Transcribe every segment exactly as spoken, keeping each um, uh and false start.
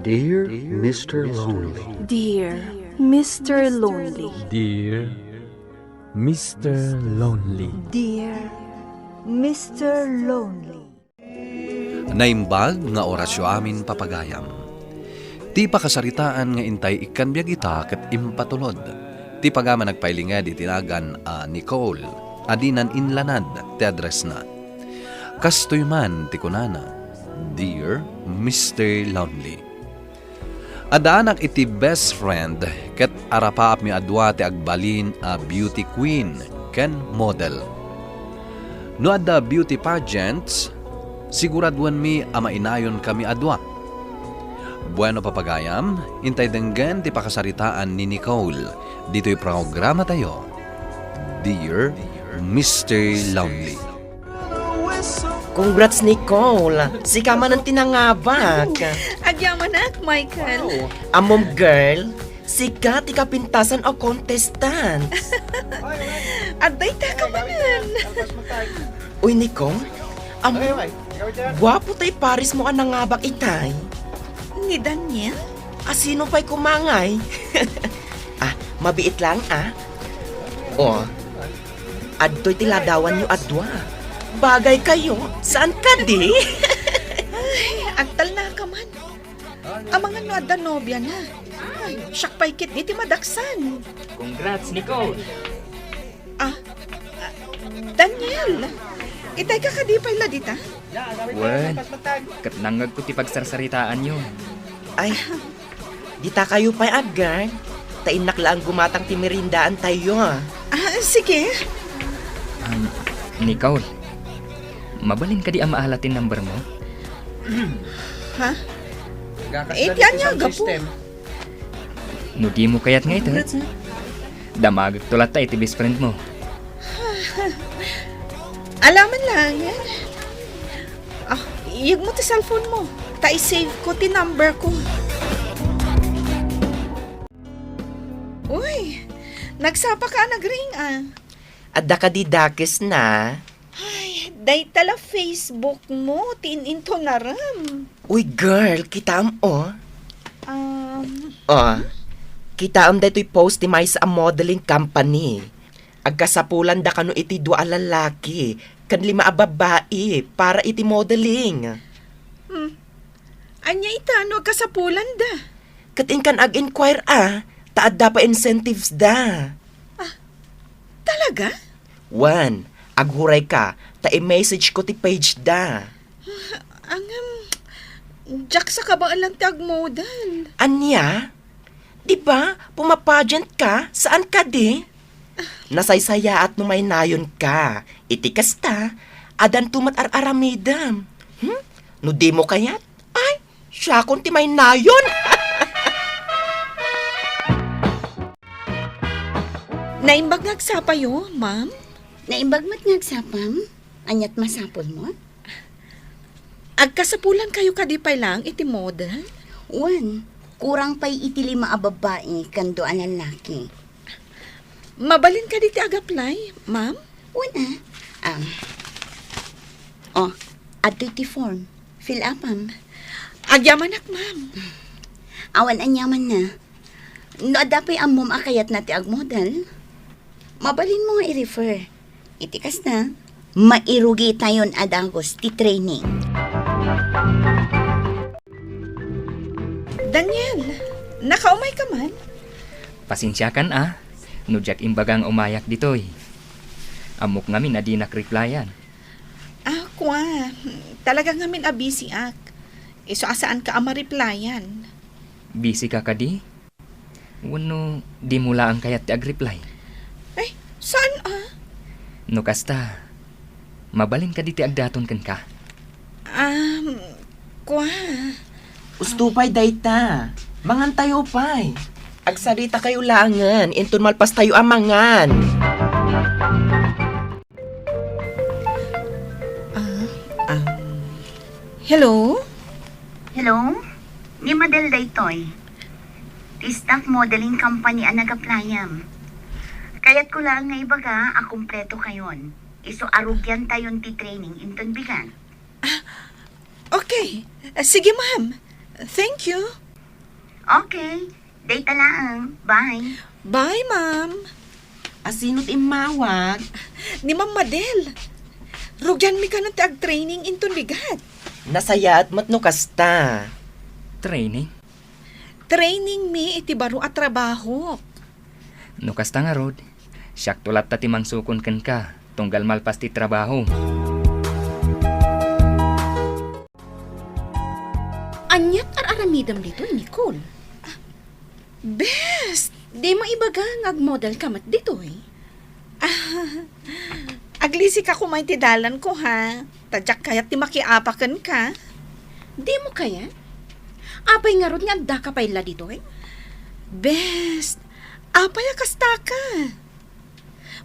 Dear Mister Lonely. Dear Mister Lonely. Dear Mister Lonely. Dear Mister Lonely. Naimbag nga orasyo amin, papagayam. Ti pakasaritaan nga intay ikkan biag ita ket impatulod. Ti pagama nagpailinged iti nagan a Nicole, a dinan inlanad ti addressna. Kastoy man ti kunana, "Dear Mister Lonely." Addaanak iti best friend ket arapaapmi a dua ti agbalin a beauty queen ken model. No adda beauty pageants, siguraduenmi a mainayonkami a dua. Bueno, papagayam, intay denggen ti pakasaritaan ni Nicole ditoy programatayo, Dear Mister Lonely. Congrats, Nicole! Sika manen ti nangabak! Agyamanak, Michael. Wow. Ammom, girl, sika ti kapintasan a contestant. Adda ita ka manen. Uy, Nicole, ammom, guapo tay parismo a nangabak itay. Ni Daniel? A sino pay koma ngay? Ah, mabiit lang, ah. Oh. Adtoy ti ladawanyo a dua. Bagay kayo, saan kadi? Ay, agtalna ka man. Amangan no adda nobiana. Ay, siak pay ketdi ti madaksan. Congrats, Nicole! Ah, ah, Daniel, itay ka kadi pay la dita? Wen, ket nangngegko ti pagsarsaritaanyo. Ay, dita kayo pay aggan, ta innak laeng gumatang ti meriendaantayo. Ah, sige. Um, Nicole, mabalin kadi a maala ti number mo? Ha? Eh, ti ania gapu? No dimo kayat nga iter, damagekto latta iti best friend mo. Alaman lang yan. Ah, iyegmo ti cellphone mo. Ta i-save ko ti number ko. Uy, nagsapa ka, nagring, ah. Adda kadi dakesna? Ay, dayta la Facebook mo, ti in-intunaram. Uy, girl, kitaem, oh. Um, Oh, kitaem daytoy post ti maysa a modeling company. Agkasapulanda kano iti dua a lalaki ken lima a babbai para iti modeling. Hmm. Ania ita no agkasapulanda? Ket inkan ag-inquire a, ta adda pay incentives da. Ah, talaga? Wen, aghuray ka, ta i-message ko ti page da. Ah, ngem, diak sa kabaelan ti agmodel. Ania? Di ba, puma-pageant ka, saan kadi? Nasaysayaat no mainayon ka. Iti kasta, adanto met ar-aramidem. Hmm? No dimo kayat, ay, siakon ti mainayon. Naimbag nga agsapayo, ma'am? Naimbag met nga agsapam? Aniat masapulmo? Agkasapulan kayo kadi pay laeng iti model? Wen, kurang pay iti lima a babbai ken dua a lalaki. Mabalin kadi ti ag-apply, ma'am? Wen a. Um, oh, adtoy ti form. Fill upam. Agyamanak, ma'am. Awan aniamanna. No adda pay ammom a kayatna ti agmodel, mabalinmo nga i-refer. Iti kasta, mairugitayon a dagus ti training. Daniel, nakaumay ka man? Pasensiakan a, no diak imbaga nga umayak ditoy. Ammok ngamin a dinak replyan. Ah, kua, talaga ngamin a busy ak. Isu a saanka a ma-replyan. Busy ka kadi? Wenno dimo laeng kayat ti ag-reply? Ay, saan a? No kasta, mabalin kadi ti agdaton kenka? Um, kua. Usto pay dayta. Mangantayo pay. Agsaritakayo laengen inton malpastayo a mangan. Ah, um, hello? Hello? Ni Madel daytoy. Ti staff modeling company a nag-applyam. Kayatko laeng nga ibaga a kumpleto kayon. Isu a rugiantayon ti training inton bigat. Ah, okay. Ah, sige, ma'am. Thank you. Okay. Dayta laeng. Bye. Bye, ma'am. Asino ti immawag? Ni Ma'am Madel. Rugianmi kano ti agtraining inton bigat. Nasayaat met no kasta. Training? Training mi iti baro a trabaho. No kasta ngarud, siakto latta ti mangsukon kenka, tunggal malpas ti trabaho. Aniat ar-aramidem ditoy, Nicole? Ah, best! Dimo ibaga nga agmodel ka met ditoy? Ah, aglisika koma iti dalanko, ha? Ta diak kayat ti makiapa kenka. Dimo kayat? Apay ngarud nga addaka pay la ditoy? Best! Apay a kastaka?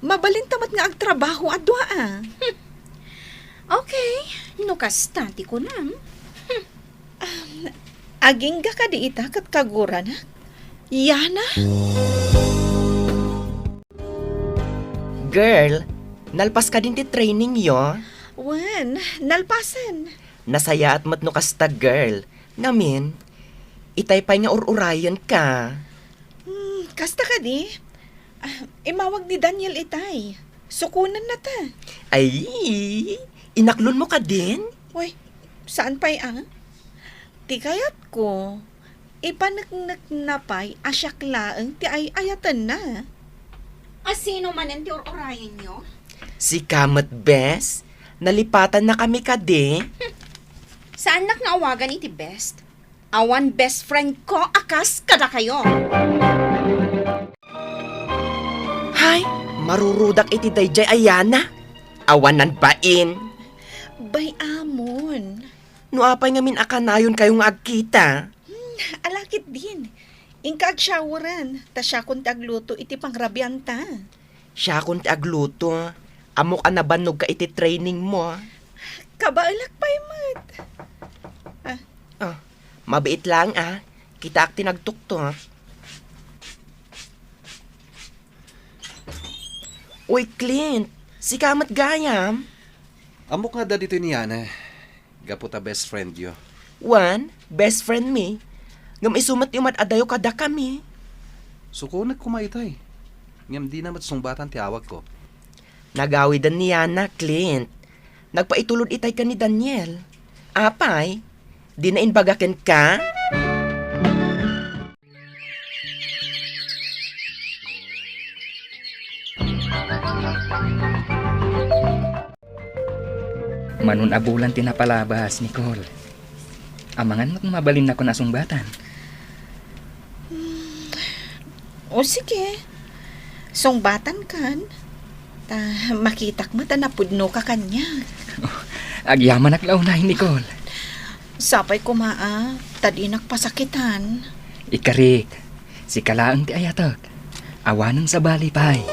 Mabalinta met nga agtrabaho a dua, a. Hmm. Okay, no kasta ti kunam. Hmm. Um, agingga kadi ita ket kaguranak? Yana? Girl, nalpas kadin ti trainingyo? Wen, nalpasen. Nasayaat met no kasta, girl. Ngamin, itay pay nga ur-urayenka. Hmm, kasta kadi? Ah, immawag ni Daniel itay. Sukonennata. Ay, inaklonmo kadin? Uy, saan pay a? Ti kayatko, ipaneknekna pay a siak laeng ti ay-ayatenna. Asino manen ti ur-urayenyo? Sika met, bes. Nalipatannakami kadi. Hmm. Saannak nga awagan iti best. Awan best friend ko a kas kadakayo. Hay, marurudak iti daydiay a yana. Awan nanbain. Bay-amon. No apay ngamin a kanayonkayo nga agkita? Hmm, ala ketdin. Inka agshoweran, ta siakon ti agluto iti pangrabianta. Siakon ti agluto. Ammok a nabannogka iti trainingmo. Kabaelak pay met. Ah. Ah, mabiit laeng a. Kitaak ti nagtuktok. Uy, Clint, sika met gayam? Ammok nga adda ditoy ni Yana. Gapu ta best friend yo. Wen, best friend mi. Ngem isu met ti umad-adayo kadakami. Sukonek koma itay. Ngem dina met sungbatan ti awagko. Nagawiden ni Yana, Clint. Nagpaitulod itay ken ni Daniel. Apay, dina imbaga kenka? Manon a bulan ti napalabas, Nicole. Amangan met no mabalinnakon a sungbatan. Hmm. O sige. Sungbatankan. Ta makitak met a napudnoka kaniak. Agyamanak la unay, Nicole. Sapay koma a, ta dinak pasakitan. Ikarik, sika laeng ti ayatek. Awanen sabali pay.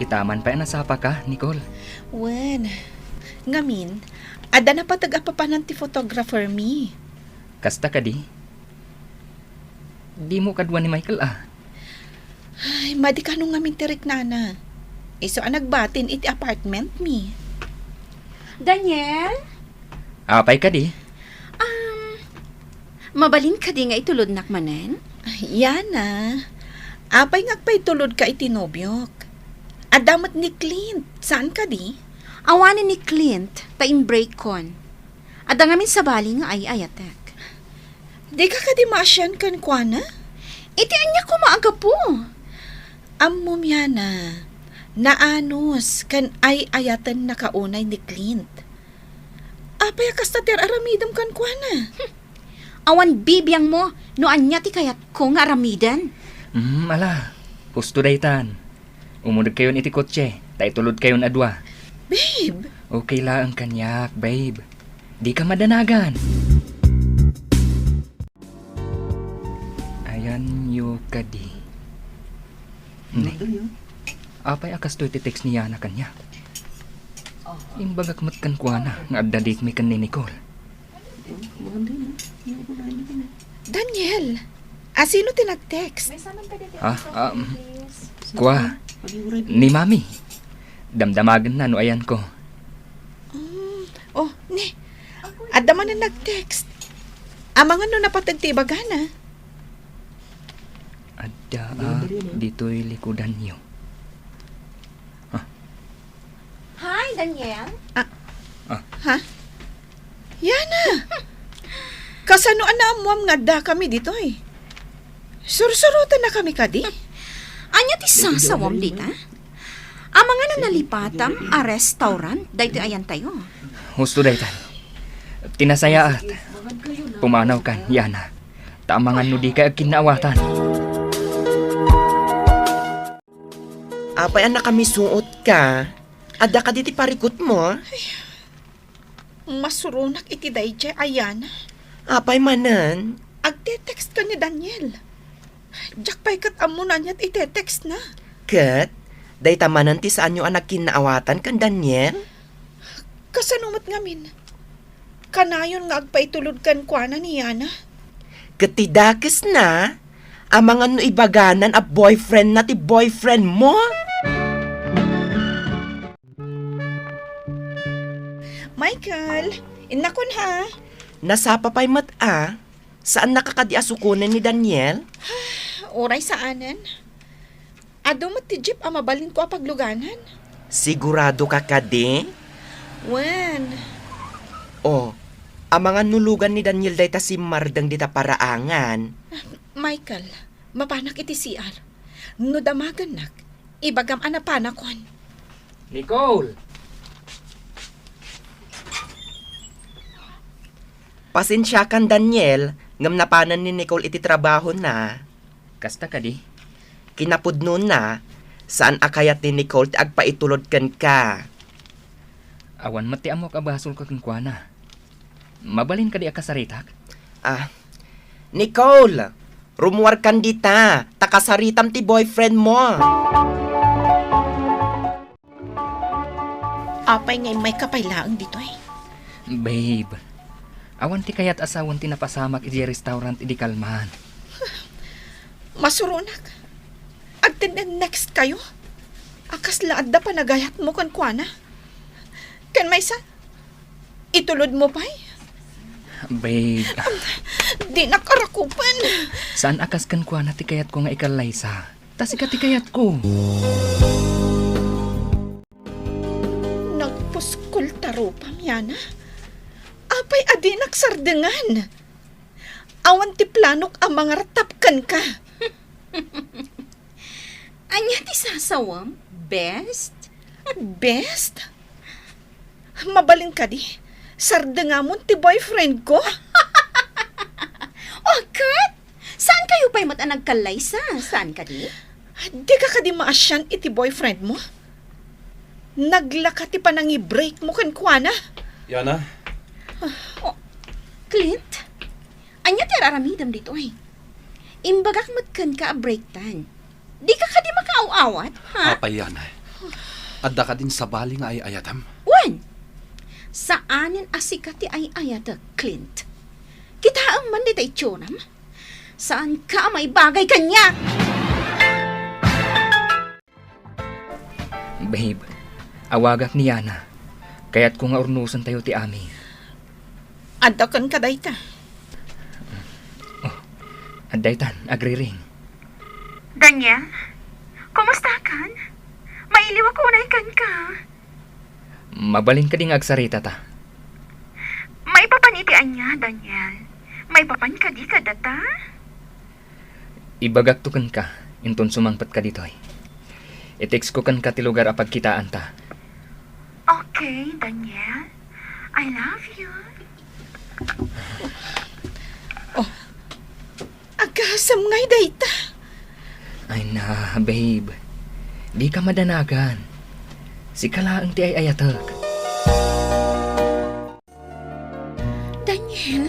Itaman pay a nasapaka, Nicole. Wen, ngamin, adda napateg a papanan ti photographer mi. Kasta kadi? Dimo kadua ni Michael a? Ay, madi kano ngamin ti riknana. Isu a nagbatin iti apartment mi. Daniel? Apay kadi? Um, mabalin kadi nga itulodnak manen? Yana, apay nga agpaitulodka iti nobiok? Adda met ni Clint, saan kadi? Awanen ni Clint, ta imbreakon. Adda ngamin sabali nga ay-ayatek. Dika kadi maasian kenkuana? Iti ania koma a gapu? Ammom, Yana, naanus ken ay-ayatennaka unay ni Clint. Apay a kasta ti ar-aramidem kenkuana? Hmm. Awan bibiangmo no ania ti kayatko nga aramiden. Hmm, ala, husto daytan. Umunegkayon iti kotse, ta itulodkayon a dua. Babe! Okay laeng kaniak, babe. Dika madanagan. Ayanyo kadi. Ne. Apay a kastoy ti text ni Yana kaniak? Imbagak met kenkuana nga adda date mi ken ni Nicole. Daniel, asino ti nag-text? Ha? Ah, mm, kua, ni Mami. Damdamagenna no ayanko. Mm, oh, ni, adda manen nag-text. Amangan no napateg ti ibagana. Adda a ditoy likudanyo. Ah. Hi, Daniel. Ah. Ah. Ha? Yana! Kasano a naammuam nga addakami ditoy? Sursurotennakami kadi? Ania ti sasawam dita? Amangan no nalipatam a restaurant daytoy ayantayo? Husto dayta. Ti nasayaat, pumanawkan, Yana. Ta amangan no dikay agkinnaawatan. Apay a nakamisuotka? Adda kadi ti parikutmo? Masuronak iti daydiay a Yana. Apay manen? Agte-text ken ni Daniel. Diak pay ket ammo no ania ti ite-textna. Ket, dayta manen ti saanyo a nagkinnaawatan ken Daniel? Kasano met ngamin? Kanayon nga agpaitulod kenkuana ni Yana? Ket ti dakesna, amangan no ibaganan a boyfriendna ti boyfriendmo? Michael, innakon ha? Nasapa pay met a. Saannaka kadi a sukonen ni Daniel? Uray saanen. Adu met ti jeep a mabalinko a pagluganan. Siguradoka kadi? Wen. O, amangan no lugan ni Daniel dayta simmardeng dita paraangan. Michael, mapanak iti C R. No damagennak, ibagam a napanakon. Nicole! Pasensiakan, Daniel, ngem napanen ni Nicole iti trabahona. Kasta kadi? Kinapudnona, saan a kayat ni Nicole ti agpaitulod kenka. Awan met ti ammok a basolko kenkuana. Mabalin kadi a kasaritak? Ah, Nicole, rummuarkan dita, ta kasaritam ti boyfriendmo. Apay nga immayka pay laeng ditoy? Babe, awan ti kayat a sawen ti napasamak idiay restaurant idi kalman. Masuronak. Agtindinextkayo? A kasla adda panagayatmo kenkuana? Ken maysa, itulodmo pay? Babe. Dinak arakupen. Saan a kas kenkuana ti kayatko nga ikallaysa. Ta sika ti kayatko. Nagpuskol ta rupam, Yana. Apay a dinak sardengan? Awan ti planok a mangartap kenka. Ania ti sasawem, best? Best? Mabalin kadi, sardengamon ti boyfriend ko? O, ket? Saan kayo pay met a nagkallaysa? Saan kadi? Di ka kadi maasian iti boyfriend mo? Naglaka ti panangi-break mo kenkuana. Yana? O, Clint? Ania ti ar-aramidem ditoy? Imbagak met kenka a break time. Dika kadi makaaw-awat, ha? Apay, Yana? Adda kadin sabali nga ay-ayatem? Wen! Saanen a sika ti ay-ayatek, Clint. Kitaem man dita itsuram. Saanka a maibagay kaniak! Babe, awagak ni Yana. Kayatko nga urnosentayo ti amin. Adda kenka dayta. O, adda itan, agriring. Daniel, kumustakan? Mailiwak unay kenka. Mabalin kadi nga agsaritata? Maipapan iti ania, Daniel? Maipapan kadi kadata? Ibagakto kenka, inton sumangpetka ditoy. I-textko kenka ti lugar a pagkitaanta. Okay, Daniel. I love you. O, agasem ngay dayta. Ay na, babe. Dika madanagan. Sika laeng ti ay-ayatek. Daniel,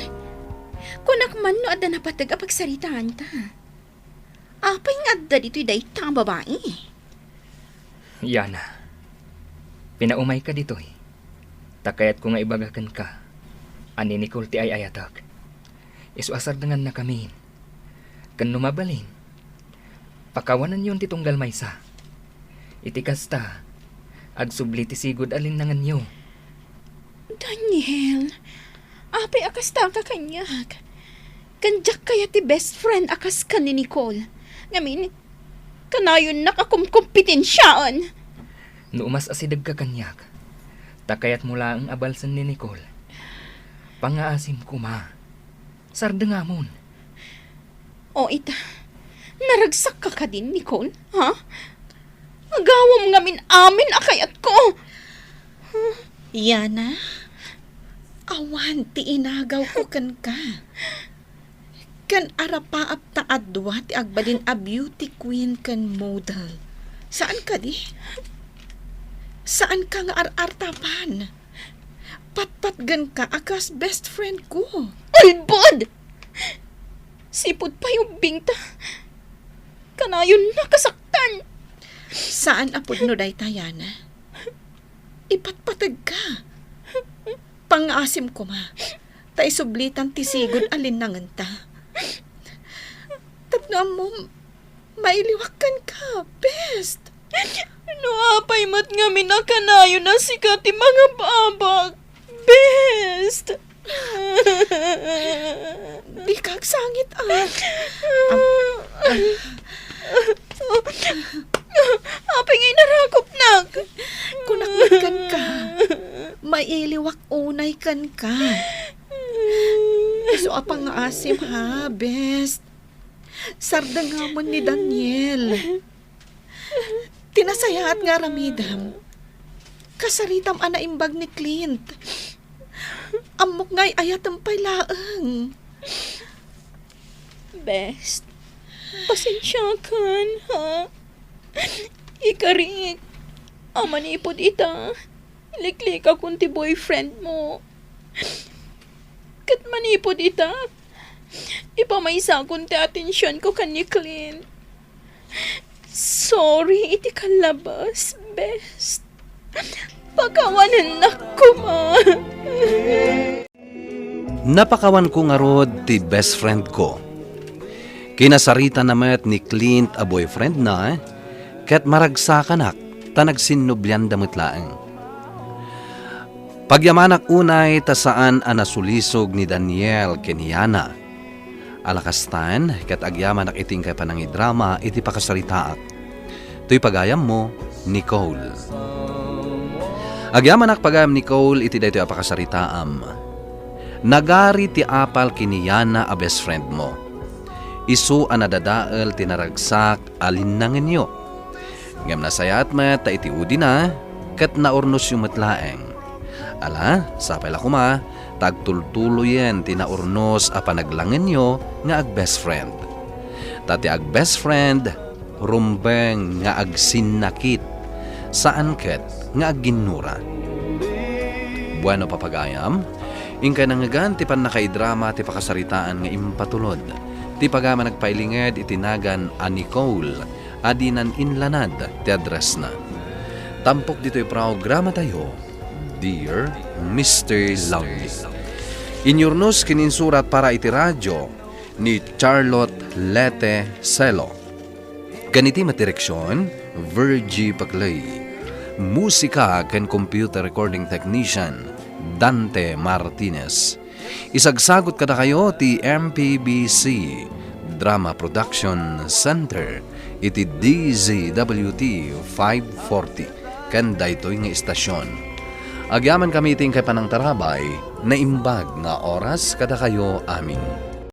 kunak man no adda napateg a pagsaritaanta. Apay nga adda ditoy dayta a babai? Yana, pinaumayka ditoy, ta kayatko nga ibaga kenka a ni Nicole ti ay-ayatek. Isu a sardengannakamin. Ken no mabalin, pakawanenyon ti tunggal maysa. Iti kasta, agsubli ti sigud a linnanganyo. Daniel, apay a kastaka kaniak? Ken diak kayat ti best friend a kas ken ni Nicole. Ngamin, kanayonnak a kumkompetensiaen. No umas-asidegka kaniak, ta kayatmo laeng a balsen ni Nicole. Pangngaasim koma. Sardengamon. O ita, naragsakka kadin, Nicole? Ha? Agawam ngamin amin a kayatko. Yana, awan ti inagawko kenka. Ken arapaap ta adua ti agbalin a beauty queen ken model. Saan kadi? Saan ka nga ar-artapan? Patpatgen ka a kas best friend ko. Ulbod! Sipud pay ubbing ta, kanayon nakasaktan. Saan a pudno dayta, Yana. Ipatpateg ka. Pangngaasim koma, ta isublitan ti sigud a linnangenta. Tapno ammom, mailiwak kenka, best. No apay met ngamin a kanayon a sika ti mangababak, best. Dika agsangit, ah. Am- Apay nga inarakupnak? Kunak met kenka. Mailiwak unay kenka. Isu a pangngaasim, ha, best. Sardengamon ni Daniel. Ti nasayaat nga aramidem, kasaritam a naimbag ni Clint. Ammok nga ay-ayatem pay laeng. Best, pasensiakan, ha? Ikarik, a manipud ita, liklikakon ti boyfriend mo. Ket manipud ita, ipamaysakon ti atensionko ken ni Clint. Sorry iti kallabas, best. Pakawanennak koma. Napakawanko ngarud ti best friend ko. Kinasaritana met ni Clint a boyfriendna, ket maragsakanak ta nagsinnublianda met laeng. Pagyamanak unay ta saan a nasulisog ni Daniel ken ni Yana. Ala kastan, ket agyamanak iti inkay panangidrama iti pakasaritaak. Toy pagayammo, Nicole. Agyamanak pagayam, Nicole, iti daytoy a pakasaritaam. Nagari ti apal ken ni Yana a best friend mo. Isu a nadadael ti naragsak a linnangenyo. Ngem nasayaat met ta iti udina, ket naurnosyo met laeng. Ala, sapay la koma, ta agtultuloyen ti naurnos a panaglangenyo nga ag-best friend. Ta ti ag-best friend, rumbeng nga agsinnakit, saan ket nga agginnura. Bueno, papagayam, inkay nangngegan ti pannakaidrama ti pakasaritaan nga impatulod ti pagayam a nagpailinged iti nagan a Nicole a dinan inlanad ti addressna. Tampok ditoy programatayo, Dear Mister Lonely. Inyurnos ken insurat para iti radio ni Charlotte Lete Celo. Ken iti madireksion, Virgie Paclay. Musika ken computer recording technician, Dante Martinez. Isagsagut kadakayo ti M P B C Drama Production Center iti D Z W T five forty ken daytoy nga istasion. Agyamankami iti inkay panangtarabay, naimbag nga oras kadakayo amin.